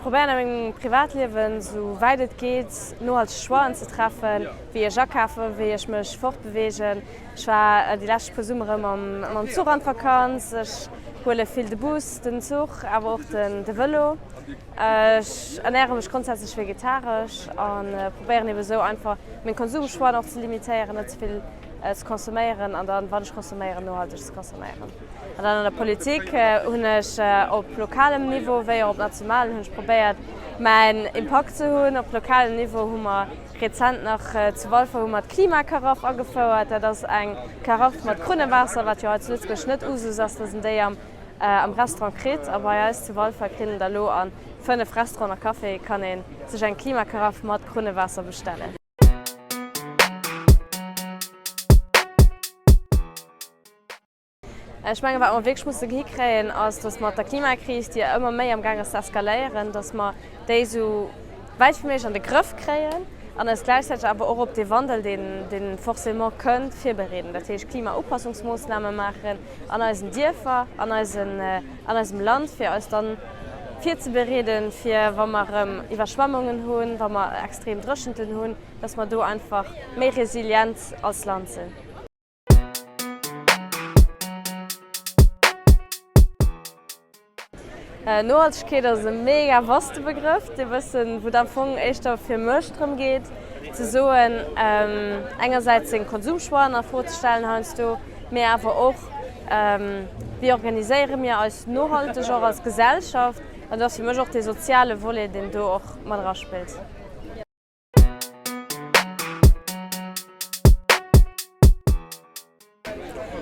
probéieren a mengem Privatliewen esou wäit et geet nohalteg Choixen ze treffen, wéi ech akafen, wéi ech mech fortbeweegen. Ech war déi lescht puer Summere mam Zuch an d'Vakanz. Ech huele vill de Bus, den Zuch, awer och de Vëlo. Ech ernäre mech grondsätzlech vegetaresch a probéieren ebe sou einfach meng Konsumchoixen och ze limitéieren, net ze vill ze consomméieren an dann, wann ech consomméieren, nohalteg ze consomméieren. An dann an der Politik hunn ech op lokalem Niveau wéi och op nationalem hunn ech probéiert mäin Impakt ze hunn. Op lokalem Niveau hu mer rezent nach zu Walfer hu mer d'Klimakaraff agefouert. Dat ass eng Karaff mat Krunnewaasser, wat jo hei zu Lëtzebuerg net Usus ass, dass een déi am am Restaurant kritt. A bei eis zu Walfer kritt een der elo a 5 Restauranten a Caféë kann ee sech eng Klimakaraff mat Krunnewaasser bestellen. Ech mengen, wat mer wierklech musse hikréien, ass, datt mer der Klimakris, déi ëmmer méi am Gaang ass ze eskaléieren, datt mer déi esou wäit wéi méiglech an de Grëff kréien an eis gläichzäiteg awer och op dee Wandel, deen forcément kënnt, virbereeden. Dat heescht Klimaupassungsmoossname maachen an eisen Dierfer, an eisen, an eisem Land, fir eis dann virzebereeden, fir wa mer erëm Iwwerschwemmungen hunn, wa mer extrem Dréchenten hunn, datt mer do einfach méi resilient als Land sinn. Nohaltegkeet ass e mega vaste Begrëff, dee bëssen, wou et am Fong éischter fir mech drëm geet ze soen, engersäits seng Konsumchoixen a Fro ze stellen heiansdo, mee awer och, wéi organiséiere mir eis nohalteg och als Gesellschaft. An do ass fir mech och dee soziale Volet, deen do och mat eraspillt.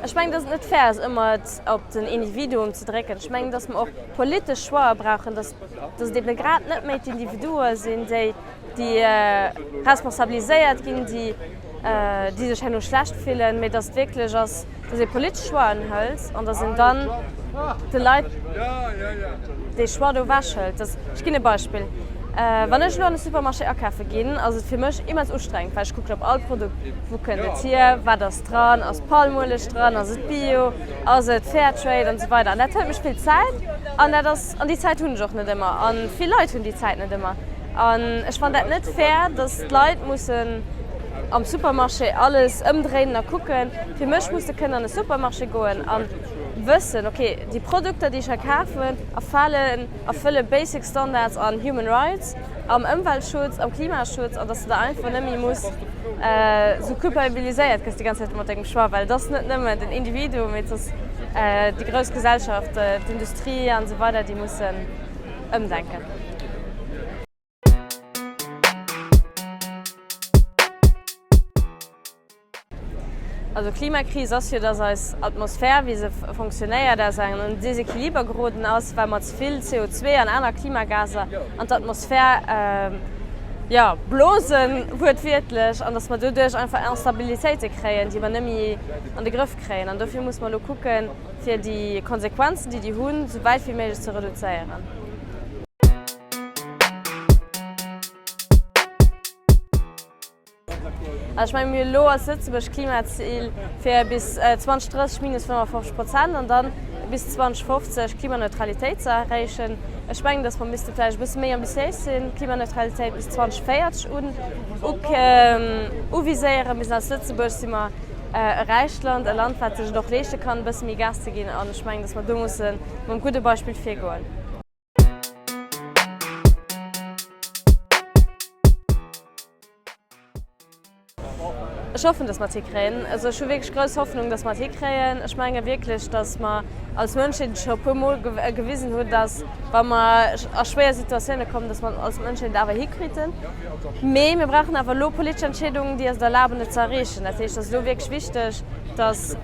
Ech mengen, dass et net fair ass, ëmmer et op den Individuum ze drécken. Ech mengen, dass mer och politesch Choixë brauchen, dass, dass et ebe grad net méi d'Individue sinn, déi, déi responsabiliséiert ginn, déi, déi sech herno schlecht fillen, mee dass et wierklech ass, dass ee politesch Choixen hëlt an dass een dann de Leit dee Choix do ewechhëlt. Dass, ech ginn e Beispill, Wann ech elo an de Supermarché akafe ginn, ass et fir mech immens ustrengend, well ech kucken op all Produkt, wou kënnt et hier, wat ass dran, ass Palmueleg dran, ass et Bio, ass et Fairtrade an esou weider. An dat hëlt mech vill Zäit an dat ass, an déi Zäit hunn ech och net ëmmer a vill Leit hunn déi Zäit net ëmmer. An ech fannen dat net fair, dass d'Leit mussen am Supermarché alles ëmdréinen a kucken. Fir mech muss de kënnen an e Supermarché goen a wëssen, ok, déi Produkter, déi ech hei kafen, erfalen, erfëlle basic Standards an human rights, am Ëmweltschutz, am Klimaschutz, an dass de da einfach net méi muss esou culpabiliséiert gëss déi ganz Zäit mat dengem Choix, well et ass net nëmmen den Individuum, mee et ass déi grouss Gesellschaft, d'Industrie an esou weider, déi mussen ëmdenken. Also Klimakris ass jo, dass eis Atmosphär, wéi se fonctionnéiert, aus engem Desequiliber geroden ass, well mer ze vill CO2 an aner Klimagaser an d'Atmosphär, jo, blosen, wuertwiertlech, an dass mer doduerch einfach Instabilitéite kréien, déi mer net méi an de Grëff kréien. An dofir muss mer elo kucken, fir déi Konsequenzen, déi déi hunn, esou wäit wéi méiglech ze reduzéieren. Also ech menge mir hunn elo als Lëtzebuerg Klimazil fir bis 2030 minus 55 Prozent an dann bis 2050 Klimaneutralitéit ze erreechen. Ech mengen, datt mer misste vläicht e bësse méi ambitiéis sinn, Klimaneutralitéit bis 2040 uviséieren. Mir sinn als Lëtzebuerg si mer e räicht Land, e Land wat sech et och leeschte kann e bësse méi Gas ze ginn an ech mengen, datt mer do musse mam gudde Beispill virgoen. Ech hoffen, dass mer et hikréien. Also ech hu wierklech grouss Hoffnung, dass mer et hikréien. Ech menge wierklech, dass mer als Mënschheet scho e puer Mol gewisen hunn, dass wa mer a schwéier Situatioune kommen, dass mer et als Mënschheet awer hikriten. Mee mir brauchen awer elo politesch Entscheedungen, déi eis et erlaben, et ze erreechen. Dat heescht, et ass elo wierklech wichteg, dass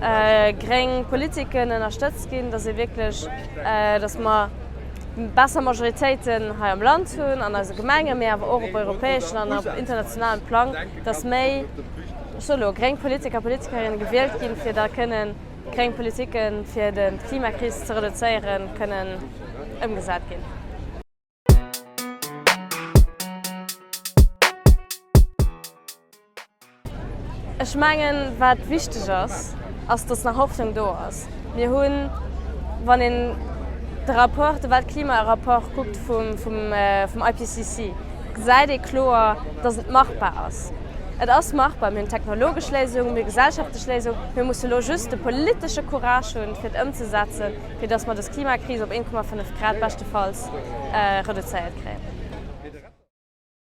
gréng Politiken ënnerstëtzt ginn, dass ee wierklech, dass mer besser Majoritéiten hei am Land hunn, an eise Gemengen, mee awer och op europäeschem an op internationalem Plang, dass méi, ech soe lo, gréng Politiker, Politikerinnen gewielt ginn, fir da kënnen gréng Politiken, fir d'Klimakris ze reduzéieren, kënnen ëmgesat ginn. Ech mengen, wat wichteg ass, ass, dass nach Hoffnung do ass. Mir hunn, wann een. de Rapport, de Weltklimarapport kuckt vum, vum, vum IPCC, gesäit ee kloer, dass et machbar ass. Et ass machbar. Mir hunn technologesch Léisungen, mir hu gesellschaftlech Léisungen. Mir musse lo just de politesche Courage hunn, fir et ëmzesetzen, fir dass mer dës Klimakris op 1,5 Grad beschtefalls reduzéiert kréien.